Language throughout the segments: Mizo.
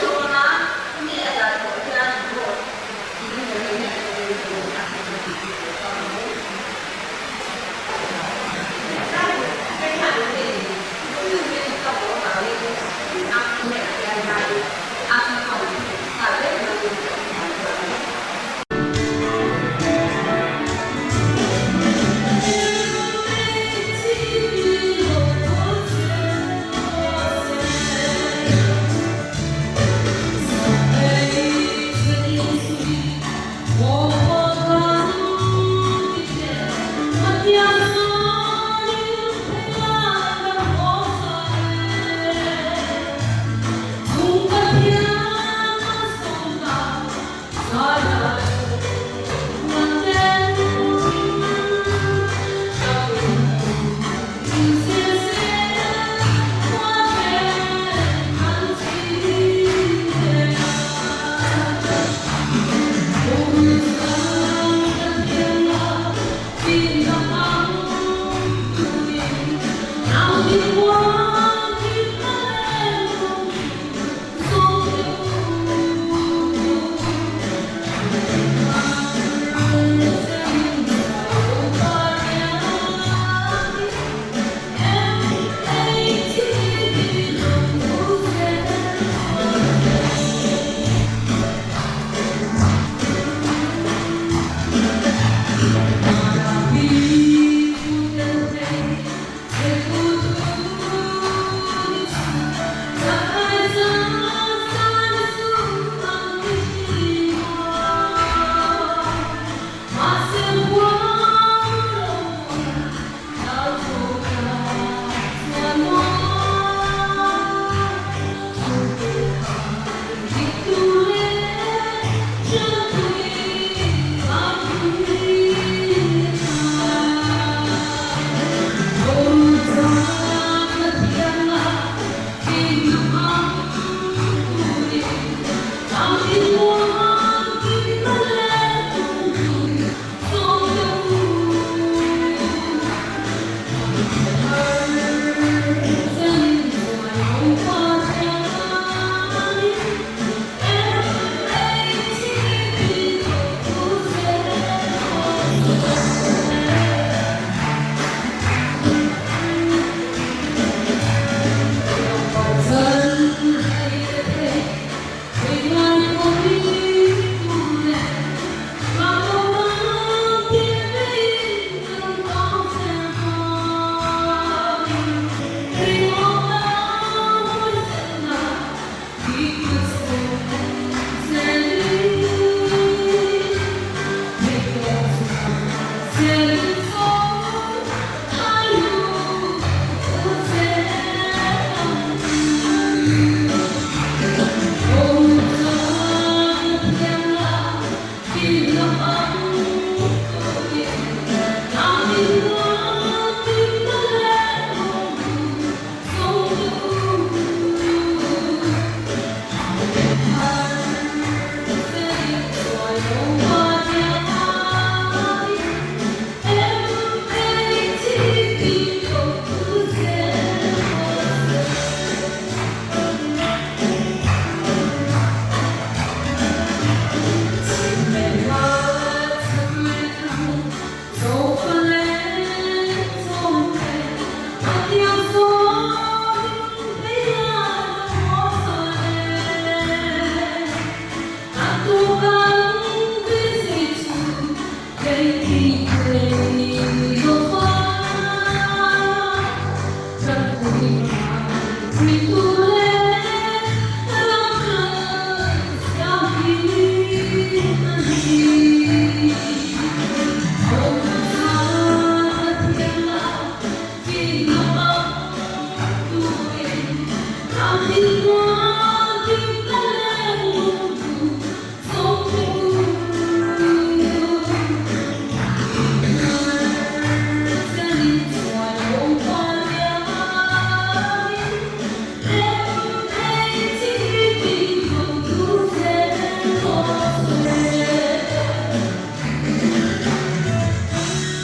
dawn a, chumi a zai zawh hian vote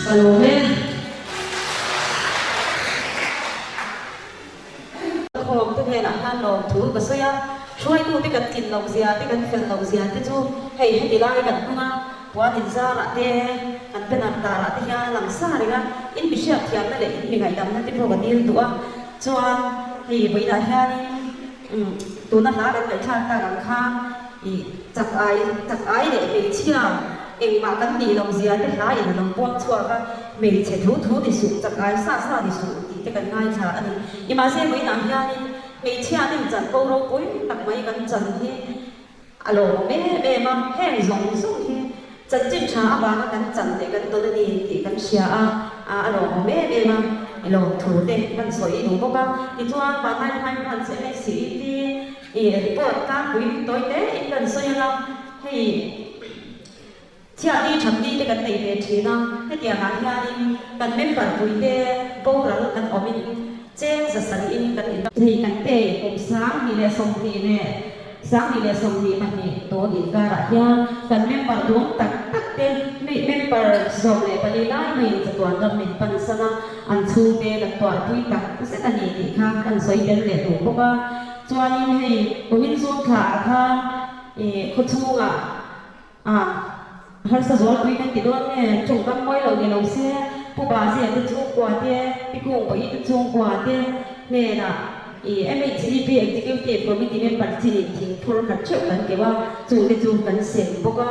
Ka lawm e. Khawm te hnenah khan lawm. lawmthu ka sawi a, hruaitute kan tlin loh zia te kan fel loh zia te chu hei heti lai kan hmang a, puan inzarah te kan banner tarah te hian a lang sa reng a, in mi hriatthiamna leh in mi ngaihdamna te pawh ka dil duh a, chuan hei vawiinah hianin tuna hla kan ngaihthlak tak ang khan ih chak ai chak ai leh hmeichhia engmah kan nih loh zia te hla in a lo puang chhuak a, hmeichhe thu thu ni suh chak ai sa sa ni suh tih te kan ngaithla a ni. Nimahse vawiinah hianin hmeichhia ten chanvo ropui tak mai kan chan hi A lawmawm em em a, heng zawng zawng hi chanchin tha avanga kan chan leh kan dawn a ni tih kan hria a, a lawmawm em em a, i lawmthu te kan sawi duh bawk a. Tichuan, Vanlai Phai Branch MHCET i report tlangpui tawi te in kan sawi ang a, hei chhiatni thatni te kan nei ve thin a, hetiangah hianin kan member pui te boral kan awmin Cheng zasarihin kan in. Thei kan pe kum 2020 leh 2022 tun inkarah hian kan member duang tak tak te member 14 lai maiin chatuan ram min pan san a, an chhungte kan tuarpui tak zet a ni tih kha kan sawi tel leh duh bawk a. Chuanin hei kumin zung thlaah khan khawchhungah A, harsa zualpui kan ti dawn nge? Tawngkam mawi lo ni lo se, Pu Bazia te chhungkua te, Pi Kungpawih te chhungkua te hnenah i MHCP Executive Committee member chinin thing phur khat theuh kan keuh a, chungte chu kan sem bawk a.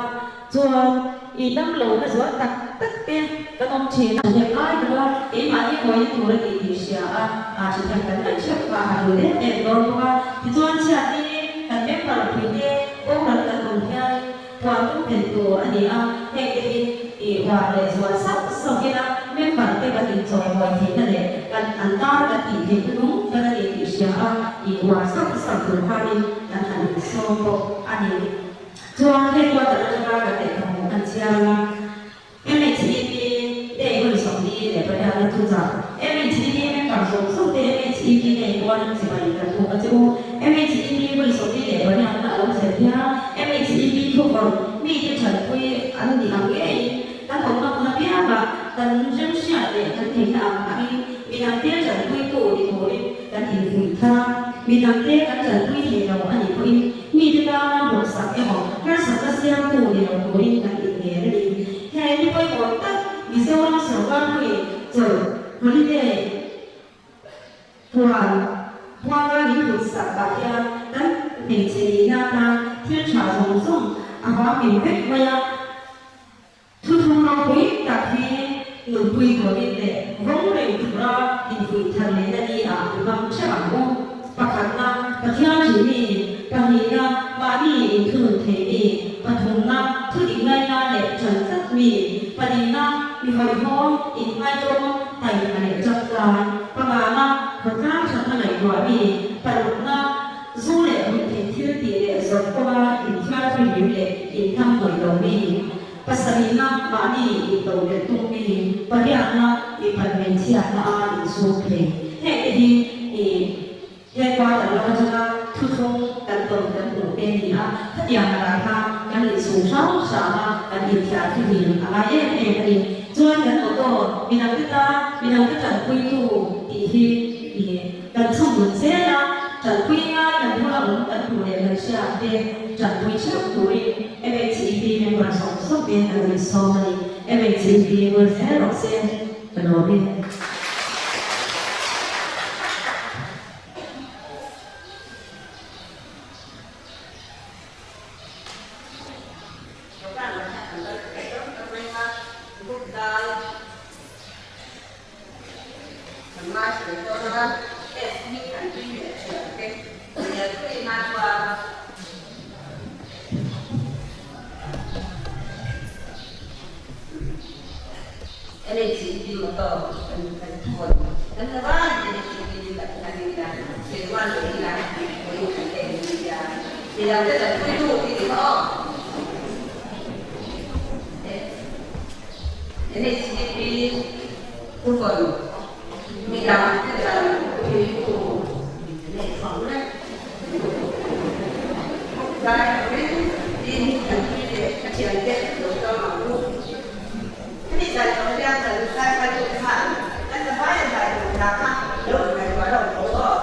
Chuan i damlo na zual tak tak te kan awm thin a. Thahnem ngai bawk a, keimahni mawina tur a ni tih hria a, a thahnem kan ngaih theuh kha a tul em em dawn bawk a. Tichuan chhiatni kan member puite Boral kan awm hianin puan tum phelh tur a ni a, hengte hi ih huan leh zual sauh sauh ila member te kan inchawimawi theihna leh kan an tar kan tih theihna nung ber a ni tih hria a, ih huan sauh sauh tur khanin kan han insawm bawk a ni. Chuan headquarter atanga kan lehkhabu kan chhiar anga, MHEP te hun 48 na thuchah MHEP member zawng zawng te MHEP nei puan chibai kan buk a che u. MHEP hun 48 na a lo thlen hian MHEP thuvawrh mite thatpui an nih ang ngeiin kan awmna hmun apiangah kan remhriat leh kan theihna ang angin midangte tanpuitu ni turin kan infuih thar a. Midangte kan tanpui thei lo a nih pawhin Mite tana hnawhsak emaw harsatna siamtu ni lo turin kan inngen a ni. He ni pawimawh tak Mizoram sorkar pawhin chawlh, holiday, puan huanga min hutsak ah hian kan hmeichhe nihna atan thil tha zawng zawng a vang min vek mai a. Thuthlung ropui tak hi nunpui turin leh rawng reng tura infuih thar lehna ni ah i hmang theuh ang u. Pakhatna, Pathian ṭih mi, pahnihna, mahni inthunun thei mi, pathumna, thudik ngaina leh ṭan tlat mi, palina, mi hawihhawm, inngaitawm, taima leh ṭangkai, pangana, khawtlang ṭhatna ngaihtuah mi, parukna, Zu leh ruihtheih thil tih leh zawrh kawnga inthiarhlim leh inhnamhnawih lo mi, pasarihna mahni intodelh tum mi, pariatna mipat hmeichhiatna a insum thei. Hengte hi i headquarter lam atanga thuthlung kan tawn kan hmuh te a ni a, khatiang lakah khan kan insum hrang hrang a, kan inthiarhlim a ngai em em a ni. Chuan kan motto, midangte tan, midangte tanpuitu tih hi i. Kan chhungun zel a, tanpui ngai kan bula awm kan hmuh leh kan hriat te tanpui theuh turin MHEP member zawng zawng te kan insawm a ni. MHEP bul zel rawh se, ka lawm e. Kan ngaithla leh dawn a, test hi an tui leh thiam te hmel pui nan chuan NHCP motor kan kan thawn kan la van NHCP din lah hian ila Sirwan leh ila vawiin kan en nia midang te kan pui tu tih ni kha aw. NHCP thuvawn midang te dan puitu Tlai lovin tin kan tui leh ka thiante lo tawng ang u. Hemi zai tawh hian kan zai hruaitute khan kan zavai a zai tur hna kha lo inngaihtuah lo tho aw.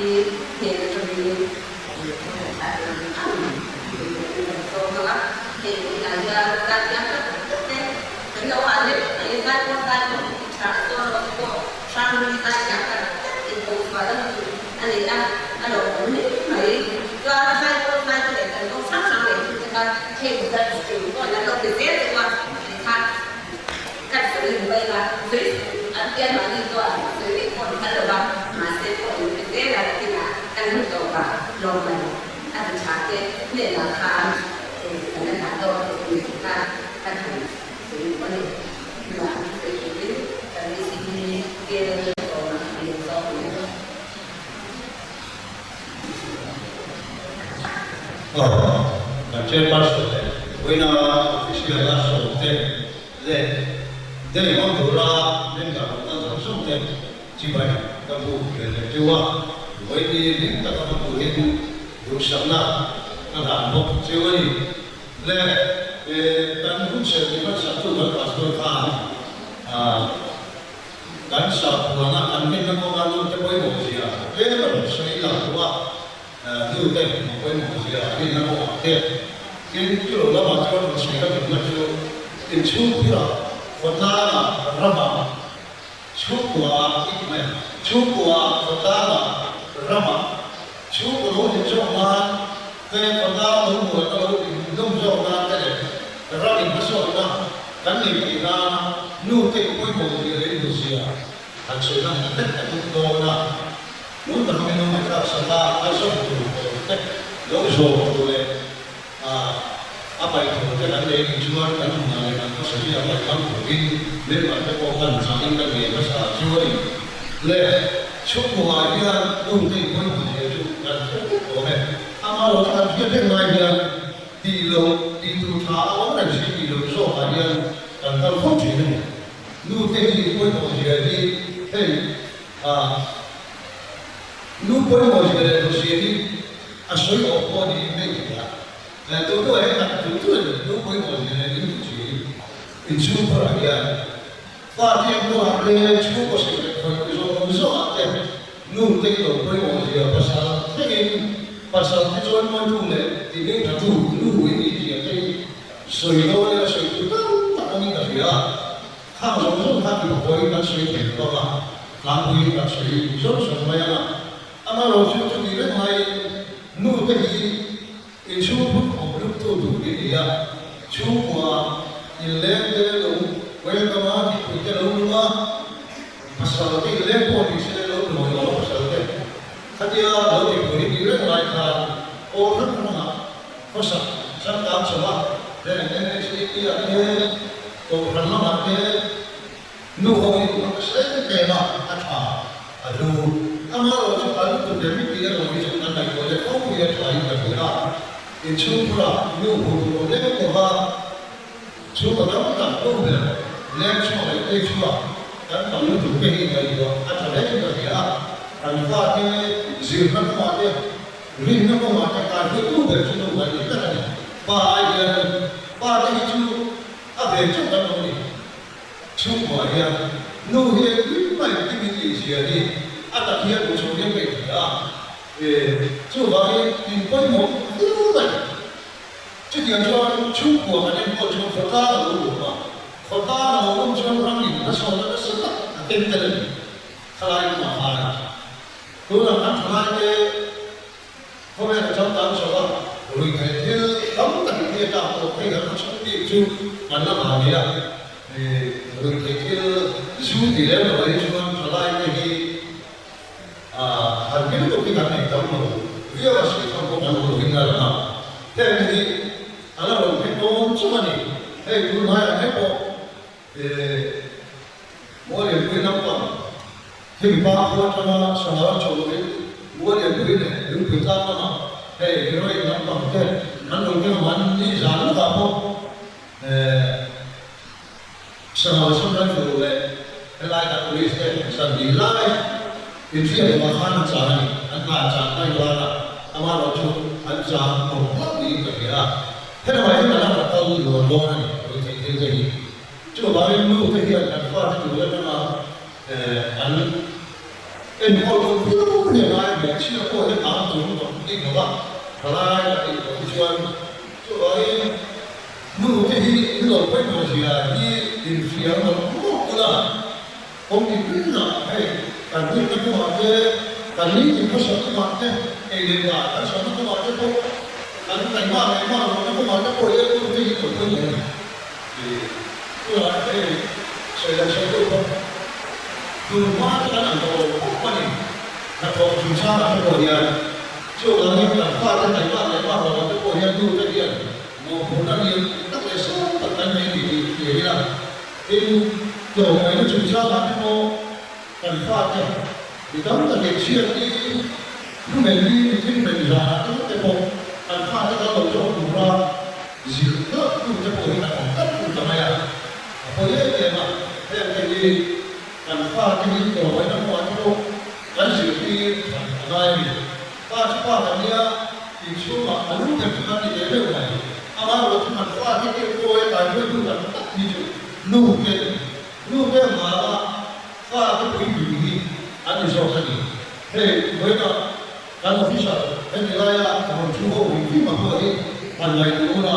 hnen atangin thawhthah eng ang kan sawm ang a, hei inah hian zaithiam tak tak te kan lo ah leh mai, zaipawn zaipawn ti tha sawn rawh te pawh hranghlui zaithiam tak tak inkochhuah lam tur a nei a, a lo awm hle mai. Chuan zaipawn zaite leh kan kawng hrang hrang leh thil te kha hei result eng pawhin an lo pe zel deuh a, tikha Kan sawi ru mai a, sawi an tia mahni chuan sawi vek pawh ni phal lo va, mahse pawh in pe zel a nakinah kan hun tawp a, lawmman a ti tha te hnenah khan kan la dah dawn tih ni kha kan han sawi ru a ni. Chuvang chu sawi turin kan VCP tel sawm a ni zawk ni. Aw, kan chairperson leh vawiina official a sawmte leh day hmang tura member lo kal zawng zawng te chibai ka bu ve leh teuh a, vawiini hlim taka hmang turin duhsakna ka hlan bawk cheu a ni. Le kan hunserh ni hmansaktu kan pastor khan Kan sakhuana kan rinna kawnga nute pawimawh zia tlem a rawn sawi lang lo a, nute a pawimawh zia rinna kawngah te tin chu lo lamah chuan rawn sawi ka tumna chu inchhungkhurah, khawtlangah, ramah, chhungkuaah i ti mai ang, chhungkuaah, khawtlangah, ramah, chhungkaw lo hlim zawk nan te, khawtlang lo mualna lo inlawm zawk nan te leh ram inhmasawnna Kan nei theih nana nu te pawimawh zia leh nu zia han sawi lan vek a tum dawn a, ngun taka min lo ngaihthlak sak a, a zawm tur pawl te lo zawm tur leh a paih tur te kan nei nih chuan kan hna leh kan hmasa zia paih ngam turin member te pawh kan chah in kan nei hmasa chu a ni. Le chhungkuah hian nu te pawimawh zia chu kan hre vek awm e, amaherawhchu kan hriat reng lai hian Tih loh, tih tur tha a awm reng si tih loh zawkah hian kan kal fo thin a ni. Nu te hi pawimawh zia hi hei ah nu pawimawh zia leh hlawhzia hi a sawi awm pawh niin hei ti a. Tu tu ah hian kan tu tu a ni nu pawimawh zia leh in hlawhzia hi inchhungkhurah hian fa te enkawl ah te chhungkaw sik leh khawih zawng zawng ah te Nu te lo pawimawh zia pasal thlengin pasal te chuan ngawitu leh ti hmingthatu nu in nih zia te hi sawi dawn ila sawi tur tam tak awmin ka hria a, khang zawng zawng kha ti pawhin kan sawi thei lo bawk a, tlangpuiin kan sawi zawng zawng mai ang a, amaherawhchu chuti vek maiin nu te hi inchhung phut awm luttu tur i ni a, chhungkua inleng te lo welcome a, mipui te lo lung a. Pasal te inleng pawh ni se lo nuai lo pasal te khatia lo ti pui tih reng lai khan aw hrang hrangah khawsak changkang chho a, heng NHAP ah te Kohhran lamah te nu ho in a hre em a, a tha a hlu. Amaherawh chu a lutuk leh mit tih erawh hi chu kan ngaihtuah leh fo hi a tha in ka hria a, inchhungkhurah nu hmuh tur awm lek lova, Chu ka tam tak nu ber leng chhuak leh tei chhuak kan tam lutuk te hi ngaihtuah a tha hle in ka hria a, kan fate zirna kawngah te, rinna kawngah te kaihruaitu ber chu nu kan ni tlat a ni. Pa ai hian pa te hi chu a ve chauh kan lo ni. Chhungkuah hian nu hi engtin mah engtin in nih zia hi a tak hian duh chho hian ka inhria a, chuvangin in pawimawh viau mai. Chutiang chuan chhungkua kan enkawl chuan khawtlang a lo awm a, khawtlang a lo awm chuan ram in hmasawnna nasa tak a keng tel a ni. Thalai lamah khan tunah kan thalai te khawvel a changkang chho a, ruihtheih thil tam takin hi a tlak tawh phei kan hmachhawn bik chu kan la vang nia. Ruihtheih thil zu ti lem lo hi chuan thalai te hi Han hming lutuk hi kan nei tam lo viau a, sui tham pawh kan awm lovin a lang a, heng hi a la rawn phei dawn chauh a ni. Hei tun hmaiah mek pawh Muallianpui lampang khi mipa khua atanga Sangau chho lovin Muallianpui leh Lungpui tlang lamah hei heroin lampang te an lo keng a, mahni zan lawkah pawh Sangau Sum Rifle leh helai kan Police te zan hnih lai inhriat lamah khan an chang a ni. An hna an chang mai rual a, amaherawh chu an chang awm hlauh niin ka hria a. Helamah hian kan la rawn kal luan dawn a ni, ruihtheih thil te hi. Chuvangin nu te hian kan fate tur atanga an enkawl dawn viau hian ai hmeichhia. zia hi inhria mawlh mawlh ula, kawng tinah hei kan rinna kawngah te, kan nitin khawsakna kawngah te, ei leh bar kan sawmna kawngah te pawh, kan taihmak leh hma lohna kawngah te pawh hian nu te hi lo pawimawh a ni. Tunah hei sawi loh sawi deuh bawk, tun hma chu kan ang tawh lo khawp a ni. Hnathawh chungchangah te pawh hian chuvangin kan fate taihmak leh hma lohah te pawh hian nu te hian Mawhphurhna lian tak leh sang tak kan nei tih hi hria ila, tin, tlawmngaihna chungchangah te pawh kan fate mi tam takin chhiat hi thu men hi mi thil men zanah te te pawh kan fate kan lo zawk tura zir hlauh tu te pawh hi kan awm tlat tu ta mai a, a pawi em em a, heng te hi kan fate hi tlawmngaihna hmuah te pawh kan zirtir than a ngai a ni. Pa chu pa kan nia, inchhungah a lu ber chu kan ni ve deuh mai. Amaherawh chu kan fa te tir kawi a kai hruaitu tak tak hi chu nu te an ni. Nu te vanga fa te pui pui hi an ni zawk a ni. Hei vawiinah kan officer heti laia rawn thu ho hrim hrim a pawh hi han ngaihtuah ula,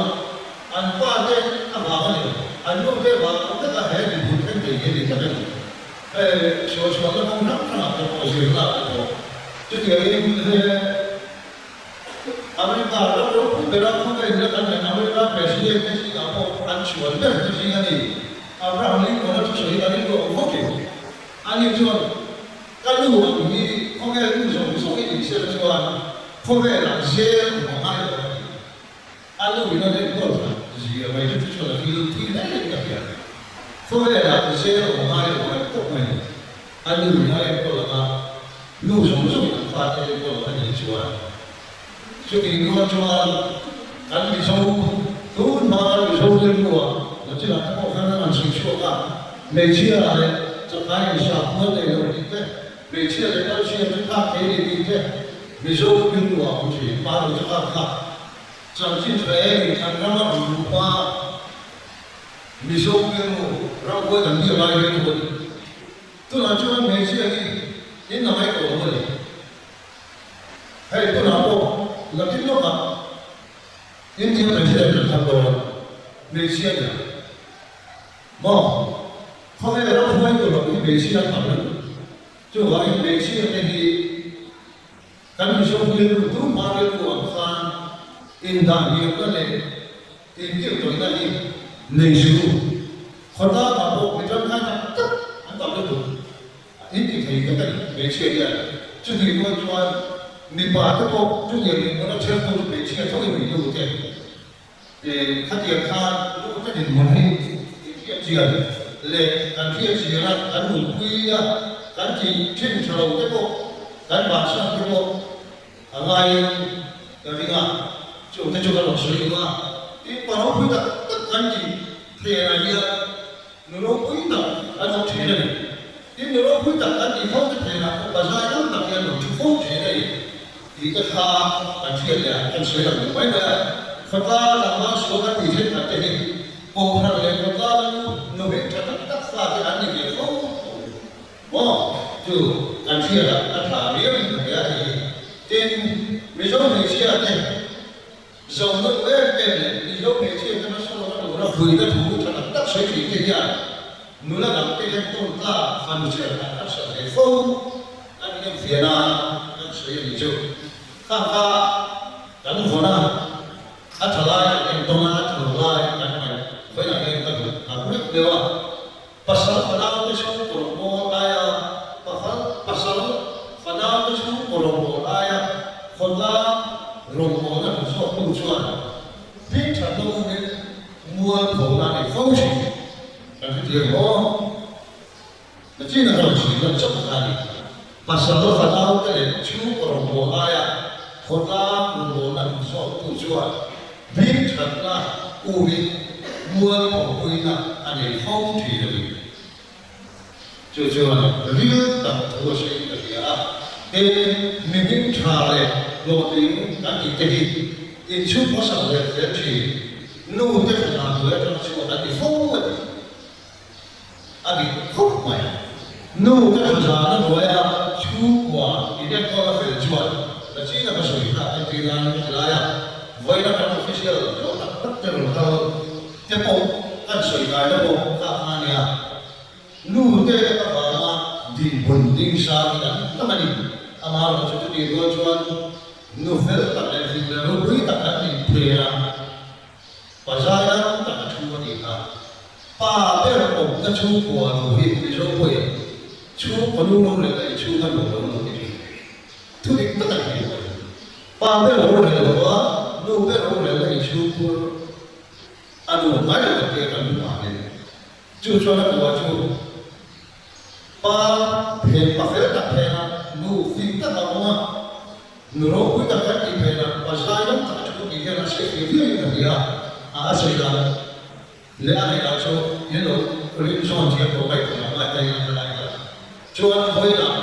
an pa te a vang a ni lo, an nu te vang veka he dinhmun thleng thei hi a ni tlat a ni. Hei sualsualna kawng hrang hrangah te pawh zirna te pawh chutiangin he America ram ropui bera khawvel ila kan ngaih America President te zingah pawh an chhuan ber te zing a ni. Abraham Lincoln-a thusawi kan inruah ang vawkin ani chuan ka nu ang hi khawvel nu zawng zawng i nih sela chuan khawvelah zel awm a ngai lo a ti. A nu in a enkawl that zia mai chu chuan a feel thui hle in ka hria. Khawvelah zel awm ngai lo mai tawp mai ni. A nu in a enkawl ang a, nu zawng zawng in an fate enkawl ang a nih chuan chutih rual chuan kan Mizo tun hma kan Mizo rilru ah nachinah te pawh khan an rawn chhui chhuak a, hmeichhia leh chakkai insa puan nei lo tih te, hmeichhia leh kalchhia chu thlak thei ni tih te Mizo rilru ah a awm thin. Hmar lo chu kha kha. Chanchin tha eng in kan rama rawn luh hma Mizo rilru ramhuai kan biak lai hian thu a ni. Tunah chuan hmeichhia hi in la ngai tawh lo a ni. Hei tunah pawh lakin lawkah India President kan thlang dawn hmeichhia nia maw? Khawvel ramhuai tur lo hi hmeichhia an tam lutuk. Chuvangin hmeichhia te hi Kan Mizo rilru tu hma rilru ang khan indah hniamna leh inkiltawihna hi nei suh u. Khawtlangah pawh mi tangkai tak tak an tam lutuk. In ti thei vek a ni hmeichhia hian. Chutih rual chuan mipa te pawh chutiang inhmun a ṭheltu chu hmeichhia tho in min lut e. Khatiang khan lute dinhmun hi inhriat chian leh kan hriat chian a, kan nunpui a, kan tih thin tha lo te pawh kan bansan te pawh a ngaiin ka ring a, chungte chu ka rawn sawi duh a. Tin, pa ropui tak tak kan tih hrenah hian nu ropui tak an awm thin a ni. Tin, nu ropui tak kan tih fo te hrenah pawh pa zai tam tak hi an lo thu fo thin a ni. Tih te kha kan hriat leh a, kan sawi lang duh mai mai a. Khawtlang tlangval sual kan tih thenkhat te hi Kohhran leh khawtlang nu hming tha tak tak fa te an ni ve fo tho maw? Chu kan hriat a, a tha riau in ka hria hei hi. Tin, Mizo hmeichhia te zo deuh em em leh Mizo hmeichhia te hmasawnna tura vuina thu tha tak tak sawi thin te hian nula dang te hian tawn tlak fanu cher an harsat ve fo. Kan inenfiah nan kan sawi a nih chu. Khang kha kan vawn a, a tha lai kan entawn a, a tha lo lai kan ngaih vawiinah hian ka duh tak meuh meuh a. Pasal fanau te chhungkaw rawngbawl aia pafal pasal fanau te chhungkaw rawngbawl aia khawtlang rawngbawlna hmu chhuaktu chuan hming that lo awmin mualphona a nei fo thin. Kan hrethiam maw? Nachin a rawn chhui lan chauh kha a ni. Pasal fanau te leh chhungkaw rawngbâwl aia khawtlang rawngbâwlna hmu zawktu chuan hming thatna urin mual pawhpuina a nei fo thin a ni. Chu chuan ril tak thu a sawi ka hria a, tin, mi hming tha leh hlawhtling kan tih te hi inchhung hmasak leh fel thin nu te thla hnuai atanga chhuak an ni fo a ti. A dik khawp mai. Nu ka tha zan a hnuai a, chhungkua in enkawl a fel chuan ka chin a ka sawi kha entir nan ka ti lai a, vawiin a kan official zo tak tak te rawn kal te pawh ka Kan sawi kaina pawh kha kha a nia. Nu te avanga dinhmun ding sang hi an tam a ni. Amaherawhchu chutih rual chuan nu fel tak leh hlim leh ropui tak an inphel a, pa zai dang tak a thu a nih kha. Pa ber awmna chhungkua nu hi Mizo pawhin chhungkaw nu lo leh leh chhung a nuam lo lo ti thin. Thu dik tak a ni. Pa ber lo rel lo a, nu ber lo rel leh chhungkur a nuam ngai lo ang tih a kan hmu vangin. Chu chuan a kuah chu pa phen pa fel tak phen a, nu fing tak a awm a, nu ropui tak kan tih phen a, pa zai lam tak a thu tih hian a sawi fir viauin ka hria a, a sawi dan leh a ngaihdan chu in lo rin zawn thiam tawh mai tur ang a hei a lai kha chuan vawiinah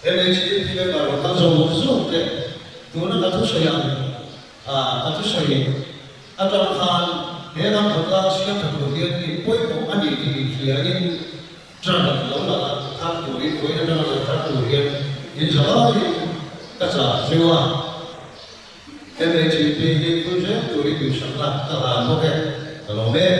MHEP member lo kal zawng zawng te tuna ka thusawi ang a ka thusawi atang khan he ram khawtlang siam tha tur hian in pawimawh a ni tih inhriain ṭan lo la thar turin vawiin atanga lo thar tur hian in zavaiin ka chah cheu a. MHEP hi phul zel turin duhsakna ka hlan bawk e, ka lawm em.